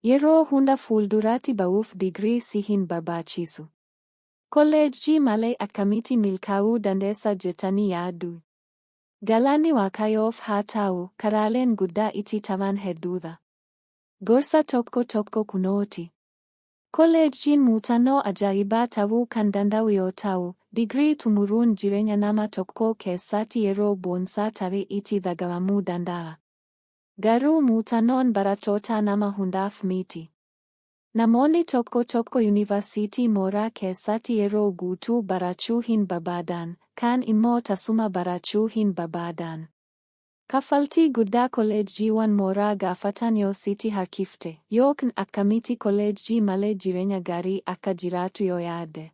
Yeroo hunda fuulduraatti ba'uuf digirii si hin barbaachisu. Kolleejjii malee akkamitti milkaa'uu dandeessa jettanii yaaddu? Galanni Waaqayyoof haa ta'u, karaaleen guddaa itti ta'an hedduudha. Gorsa tokko tokko kunooti. Kolleejjiin muuxannoo ajaa'ibaa ta'uu kan danda'u yoo ta'u, digirii xumuruun jireenya nama tokkoo keessatti yeroo boonsaa ta'e itti dhaga'amuu danda'a. Garuu muuxannoon barattootaa nama hundaaf miti. Namoonni tokko tokko yuunivarsiitii mooraa keessatti yeroo guutuu barachuu hin barbaadan, kaan immoo tasuma barachuu hin barbaadan. Kaffaltii guddaa kolleejjiiwwan mooraa gaafatan yoo sitti harkifte, yookiin akkamitti kolleejjii malee jireenya gaarii akka jiraattu yoo yaadde.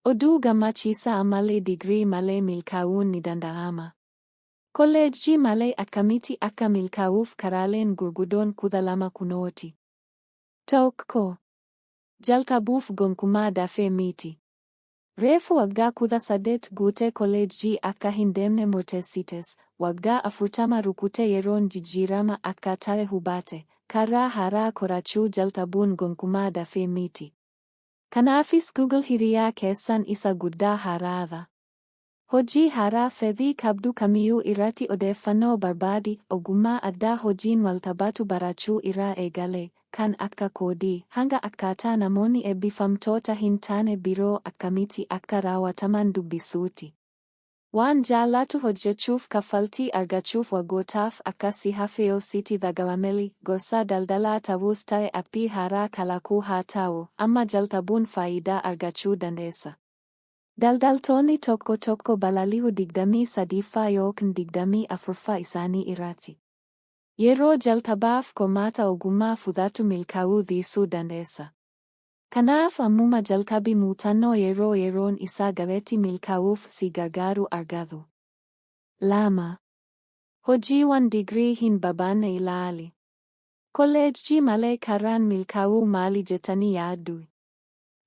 Oduu gammachiisaa, ammallee digirii malee milkaa'uun ni danda'ama. Kolleejjii malee akkamitti akka milkaa'uuf karaaleen gurguddoon 12 kunooti. 1. Jalqabuuf gonkumaa dafee miti. Reefu waggaa 18 guutee kolleejjii akka hin deemne murteessites, waggaa 40 rukutee yeroon jijjiirama akka ta'e hubate, karaa haaraa qorachuu jalqabuun gonkumaa dafee miti. Kanaafis Google hiriyaa keessan isa guddaa haaraadha. Hojii haaraa fedhii qabdu kamiyyuu irratti odeeffannoo barbaadi, ogummaa addaa hojiin walqabatu barachuu irraa eegalee, kan akka koodii, hanga akkaataa namoonni eebbifamtoota hin taane biroo akkamitti akka raawwataman dubbisuuti. Waan jaallatu hojjechuuf kaffaltii argachuuf waggootaaf akka si hafe yoo sitti dhaga'ameli, gorsa daldalaa ta'us ta'e appii haaraa kalaquu haa ta'u, amma jalqabuun faayidaa argachuu dandeessa. Daldaltoonni tokko tokko balali'u 23ffaa yookiin 24ffaa isaanii irratti. Yeroo jalqabaaf qormaata ogummaa fudhatu milkaa'uu dhiisuu dandeessa. Kanaaf ammuma jalqabi, muuxannoo yeroo yeroon isaa gahetti milkaa'uuf si gargaaru argadhu. 2. Hojiiwwan digirii hin barbaanne ilaali. Kolleejjii malee karaan milkaa'uu maali jettanii yaaddu?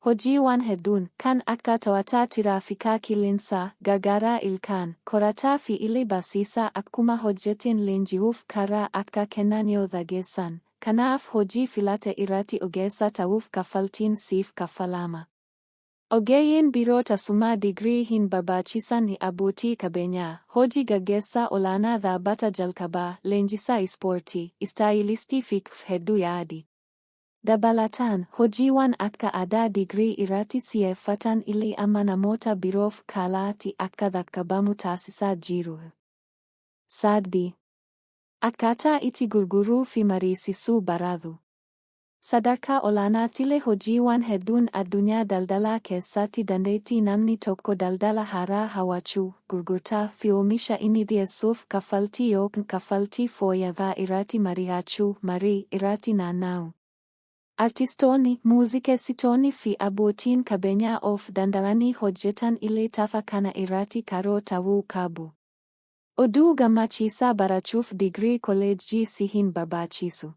Hojiiwwan hedduun kan akka to'ataa tiraafikaa qilleensaa, gargaaraa ilkaan, qorataa fi illee barsiisaa akkuma hojjeteen leenji'uuf karaa akka kennan yoo dhageessan, kanaaf hojii filate irratti ogeessa ta'uuf kaffaltiin siif kaffalama. Ogeeyyiin biroo tasuma digirii hin barbaachisan abbootii qabeenyaa, hojii gaggeessaa olaanaa dhaabbata jalqabaa, leenjisaa ispoortii, istaayilistii fi hedduu yaadi. Dabalataan, hojiiwwan akka aadaa digirii irratti xiyyeeffatan illee amma namoota biroof caalaatti akka dhaqqabamu taasisaa jiru. 3. Akkaataa itti gurguruu fi mariisisuu baradhu. Sadarkaa olaanaattillee hojiiwwan hedduun addunyaa daldalaa keessatti dandeettii namni tokko daldala haaraa hawwachuu, gurgurtaa fi oomisha inni dhiyeessuuf kaffaltii yookiin kaffaltii fooyya'aa irratti mari'achuu, marii irratti naanna'u. Artistoonni, muuziqeessitoonni fi abbootiin qabeenyaa of danda'anii hojjetan illee tafa kana irratti qaroo ta'uu qabu. Oduu gammachiisaa, barachuuf digirii kolleejjii si hin barbaachisu.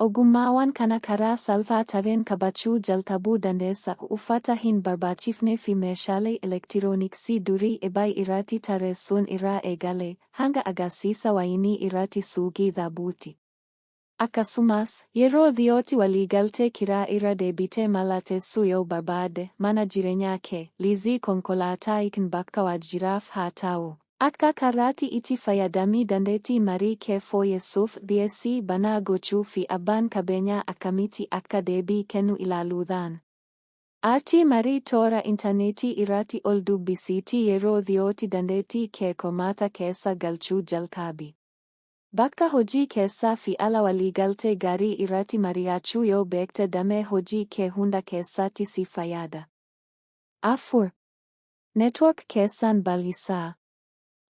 Ogummaawwan kana karaa salphaa ta'een qabachuu jalqabuu dandeessa. Uffata hin barbaachifne fi meeshaalee elektirooniksii durii eBay irratti tarreessuun irraa eegalee, hanga agarsiisa wayinii irratti suuqii dhaabuuti. Akkasumas, yeroo dhiyootti waliigaltee kiraa irra deebitee mallatteessuu yoo barbaadde, mana jireenyaa kee, liizii konkolaataa yookiin bakka waajjiraaf haa ta'u, akka carraatti itti fayyadamii dandeettii marii kee fooyyessuuf dhiyeessii banaa gochuu fi abbaan qabeenyaa akkamitti akka deebii kennu ilaaluudhaan. Aartii marii toora intarneetii irratti ol dubbisiitii yeroo dhiyootti dandeettii kee qormaata keessa galchuu jalqabi. Bakka hojii keessaa fi ala waliigaltee gaarii irratti mari'achuu yoo beekte, damee hojii kee hunda keessatti si fayyada. 4. Network keessan bal'isaa.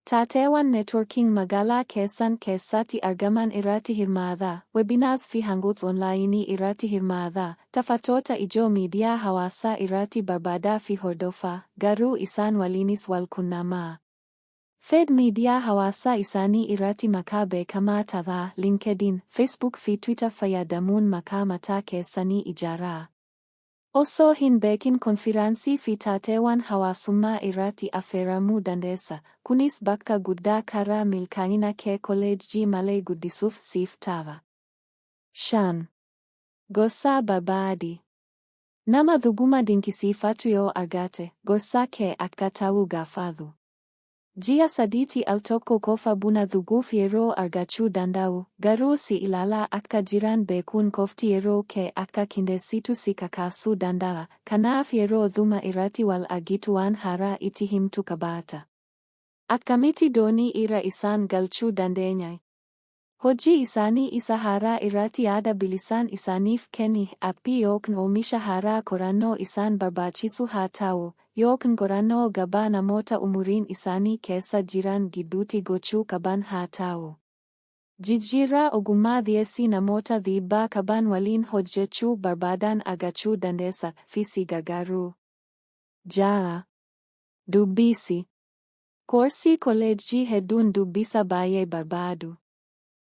Taateewwan networking magaalaa keessan keessatti argaman irratti hirmaadhaa, webinars fi hangouts onlaayinii irratti hirmaadhaa, taphattoota ijoo miidiyaa hawaasaa irratti barbaadaa fi hordofaa, garuu isaan waliinis wal quunnamaa. Feed miidiyaa hawaasaa isaanii irratti maqaa beekamaa ta'aa, LinkedIn, Facebook fi Twitter fayyadamuun maqaa mataa keessanii ijaaraa. Osoo hin beekin konfiraansii fi taateewwan hawaasummaa irratti affeeramuu dandeessa, kunis bakka guddaa karaa milkaa'ina kee kolleejjii malee guddisuuf siif ta'a. 5. Gorsa barbaadi. Nama dhuguma dinqisiifatu yoo argate, gorsa kee akka ta'u gaafadhu. Ji'a sadiitti al tokko qofa buna dhuguuf yeroo argachuu danda'u, garuu si ilaalaa akka jiran beekuun qofti yeroo kee akka qindeessitu si kakaasuu danda'a, kanaaf yeroo dhuma irratti wal argitu waan haaraa itti himtu qabaata. Akkamitti doonii irra isaan galchuu dandeenya? Hojii isaanii isa haaraa irratti yaada bilisaan isaaniif kenni. Aappii yookiin oomisha haaraa qorannoo isaan barbaachisu haa ta'u, yookiin qorannoo gabaa namoota umuriin isaanii keessa jiran gidduutti gochuu qaban haa ta'u. Jijjiirraa ogummaa dhiyeessii namoota dhiibbaa qaban waliin hojjechuu barbaadan argachuu dandeessa fi si gargaaru. 6. Dubbisi. Koorsii kolleejjii hedduun dubbisa baay'ee barbaadu.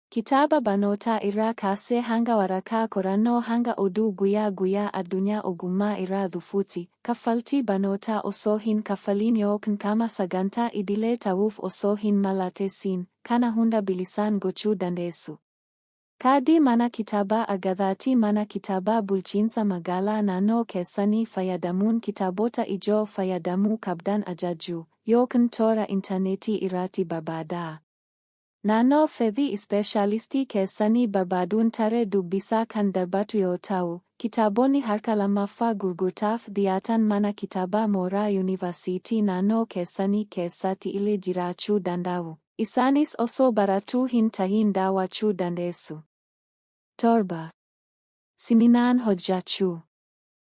Kitaaba barnootaa irraa kaasee hanga waraqaa qorannoo hanga oduu guyyaa guyyaa addunyaa ogummaa irraa dhufuutti, kaffaltii barnootaa osoo hin kaffaliin yookiin qaama sagantaa idilee ta'uuf osoo hin mallatteessin, kana hunda bilisaan gochuu dandeessu. Kaardii mana kitaabaa argadhaatii mana kitaabaa bulchiinsa magaalaa naannoo keessanii fayyadamuun kitaabota ijoo fayyadamuu qabdan ajajuu, yookiin toora intarneetii irratti barbaadaa. Naannoo fedhii ispeeshaalistii keessanii barbaaduun tarree dubbisaa kan darbatu yoo ta'u, kitaabonni harka lammaffaa gurgurtaaf dhiyaatan mana kitaabaa mooraa yuunivarsiitii naannoo keessanii keessatti illee jiraachuu danda'u. Isaanis osoo baratuu hin tahin daawwachuu dandeessu. 7. Siminaan hojjachuu.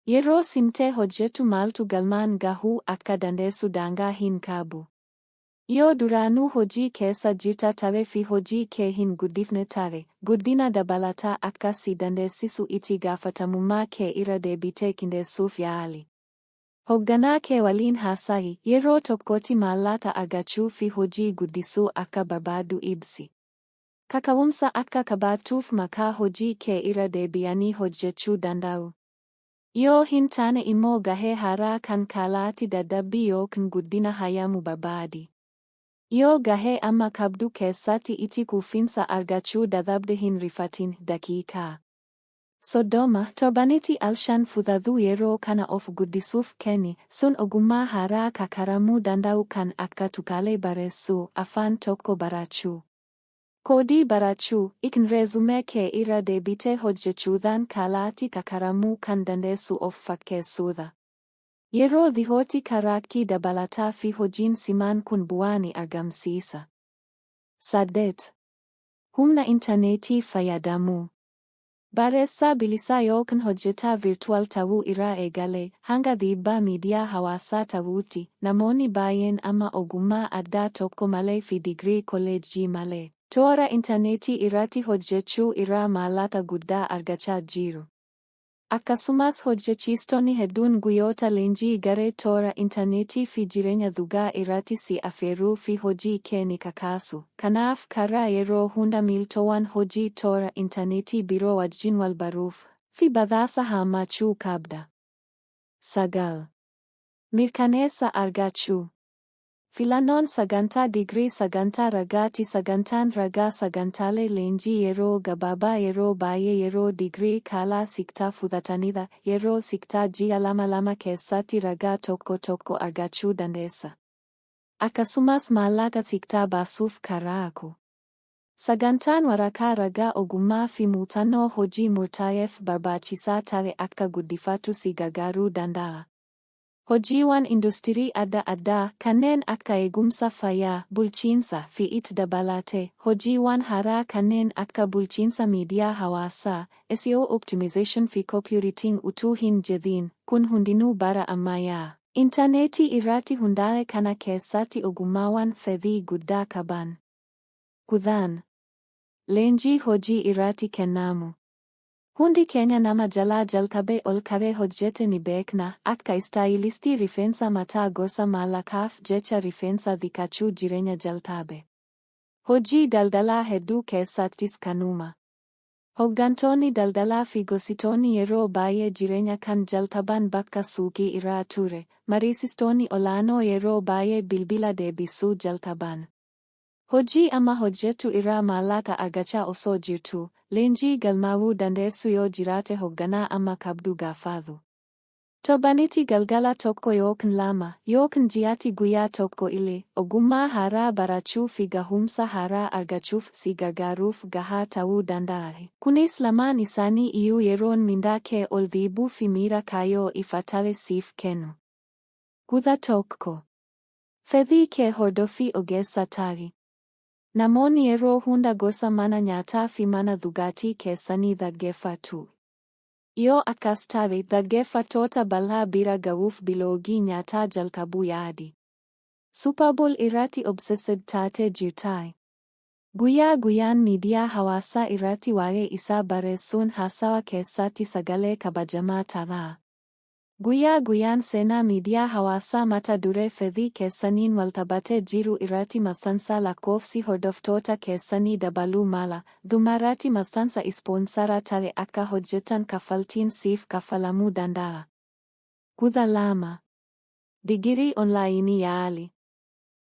Yeroo simtee hojjetu maaltu galmaan gahuu akka dandeessu daangaa hin qabu. Yoo duraanuu hojii keessa jirta ta'e fi hojii kee hin guddifne ta'e, guddina dabalataa akka si dandeessisu itti gaafatamummaa kee irra deebitee qindeessuuf yaali. Hoogganaa kee waliin haasa'i, yeroo tokkotti maallaqa argachuu fi hojii guddisuu akka barbaaddu ibsi. Kaka'umsa akka qabaattuuf maqaa hojii kee irra deebi'anii hojjechuu danda'u. Yoo hin taane immoo gahee haaraa kan caalaatti dadhabbii yookiin guddina hayyamu barbaadi. Yoo gahee amma qabdu keessatti itti quufinsa argachuu dadhabde hin rifatin. Daqiiqaa 30 torbanitti al 5 fudhadhu. Yeroo kana of guddisuuf kenni, sun ogummaa haaraa kakaramuu danda'u kan akka tuqaalee barreessuu, afaan tokko barachuu, koodii barachuu, yookiin reezume kee irra deebitee hojjechuudhaan caalaatti kakaramuu kan dandeessu of fakkeessuudha. Yeroo dhihootti carraaqqii dabalataa fi hojiin simaan kun bu'aa ni argamsiisa. 8. Humna intarneetii fayyadamuu. Barreessaa bilisaa yookiin hojjetaa virtual ta'uu irraa eegalee hanga dhiibbaa miidiyaa hawaasaa ta'uutti, namoonni baay'een amma ogummaa addaa tokko malee fi digirii kolleejjii malee toora intarneetii irratti hojjechuu irraa maallaqa guddaa argachaa jiru. Akkasumas hojjechiistonni hedduun guyyoota leenjii garee toora intarneetii fi jireenya dhugaa irratti si afeeruu fi hojii kee ni kakaasu. Kanaaf karaa yeroo hunda miiltoowwan hojii toora intarneetii biroo wajjin wal baruuf fi badhaasa hammachuu qabda. 9. Mirkaneessa argachuu. Filannoon sagantaa digirii sagantaa ragaati. Sagantaan ragaa sagantaalee leenjii yeroo gabaabaa yeroo baay'ee yeroo digirii caalaa siqtaa fudhatanidha. Yeroo siqtaa ji'a lama 2 keessatti ragaa tokko tokko argachuu dandeessa. Akkasumas maallaqa siqtaa baasuuf carraaqu. Sagantaan waraqaa ragaa ogummaa fi muuxannoo hojii murtaa'eef barbaachisaa ta'e akka guddifatu si gargaaruu danda'a. Hojiiwwan industirii adda addaa kanneen akka eegumsa fayyaa, bulchiinsa fi itti dabalatee hojiiwwan haaraa kanneen akka bulchiinsa miidiyaa hawaasaa, SEO optimization fi copywriting utuu hin jedhin, kun hundinuu bara ammayyaa intarneetii irratti hundaa'e kana keessatti ogummaawwan fedhii guddaa qaban. 10. Leenjii hojii irratti kennamu. Hundi keenya nama jalaa jalqabee ol qabee hojjete ni beekna, akka istaayilistii rifeensa mataa gosa maallaqaaf jecha rifeensa dhiqachuu jireenya jalqabe. Hojii daldalaa hedduu keessattis kanuma. Hooggantoonni daldalaa fi gorsitoonni yeroo baay'ee jireenya kan jalqaban bakka suuqii irraa ture, mariisistoonni olaanoo yeroo baay'ee bilbila deebisuu jalqaban. Hojii amma hojjettu irraa maallaqa argachaa osoo jirtuu, leenjii galmaa'uu dandeessu yoo jiraate hogganaa amma qabdu gaafadhu. Torbanitti galgala tokko yookin lama, yookin ji'atti guyyaa tokko illee, ogummaa haaraa barachuu fi gahumsa haaraa argachuuf si gargaaruuf gahaa ta'uu danda'a. Kunis lamaan isaanii iyyuu yeroon mindaa kee ol dhiibuu fi miira kaayyoo ifa ta'e siif kennu. 11. Fedhii kee hordofii ogeessa ta'i. Namoonni yeroo hunda gorsa mana nyaataa fi mana dhugaatii keessanii dhaggeeffatu. Yoo akkas ta'e, dhaggeeffattoota bal'aa bira ga'uuf biloogii nyaataa jalqabuu yaadi. Super Bowl irratti obsessed taatee jirtaa? Guyyaa guyyaan miidiyaa hawaasaa irratti waa'ee isaa barreessuun haasawa keessatti sagalee kabajamaa ta'a. Guyyaa guyyaan seenaa miidiyaa hawaasaa mata duree fedhii keessaniin walqabatee jiru irratti maxxansa lakkoofsi hordoftoota keessanii dabaluu mala, dhumarratti maxxansa ispoonsara ta'e akka hojjetan kaffaltiin siif kaffalamuu danda'a. 12. Digirii onlaayinii yaali.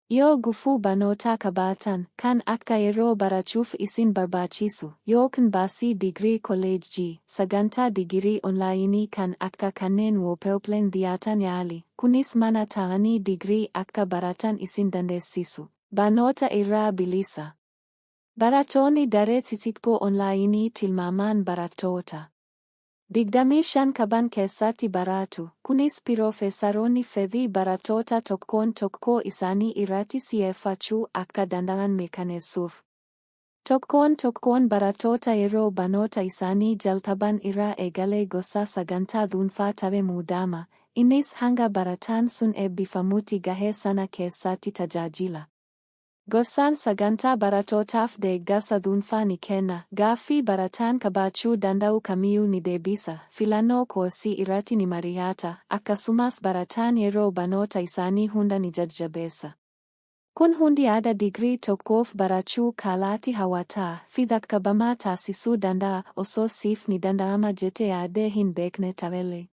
Yoo gufuu barnootaa qabaatan, kan akka yeroo barachuuf isin barbaachisu, yookin baasii digirii kolleejjii, sagantaa digirii onlaayinii kan akka kanneen WPOpleen dhiyaatan yaali, kunis mana ta'anii digirii akka baratan isin dandeessisu. Barnoota irraa bilisa. Barattoonni daree xixiqqoo onlaayinii tilmaamaan barattoota 25 qaban keessatti baratu, kunis piroofeesaroonni fedhii barattoota tokkoon tokkoo isaanii irratti xiyyeeffachuu akka danda'an mirkaneessuuf. Tokkoon tokkoon barattoota yeroo barnoota isaanii jalqaban irraa eegalee gosa sagantaa dhuunfaa ta'e muudama, innis hanga barataan sun eebbifamutti gahee sana keessatti tajaajila. Gorsaan sagantaa barattootaaf deeggarsa dhuunfaa ni kenna, gaaffii barataan qabaachuu danda'u kamiyyuu ni deebisa, filannoo koorsii irratti ni mari'ata, akkasumas barataan yeroo barnoota isaanii hunda ni jajjabeessa. Kun hundi yaada digirii tokkoof barachuu caalaatti hawwataa fi dhaqqabamaa taasisuu danda'a osoo siif ni danda'ama jettee yaaddee hin beekne ta'ellee.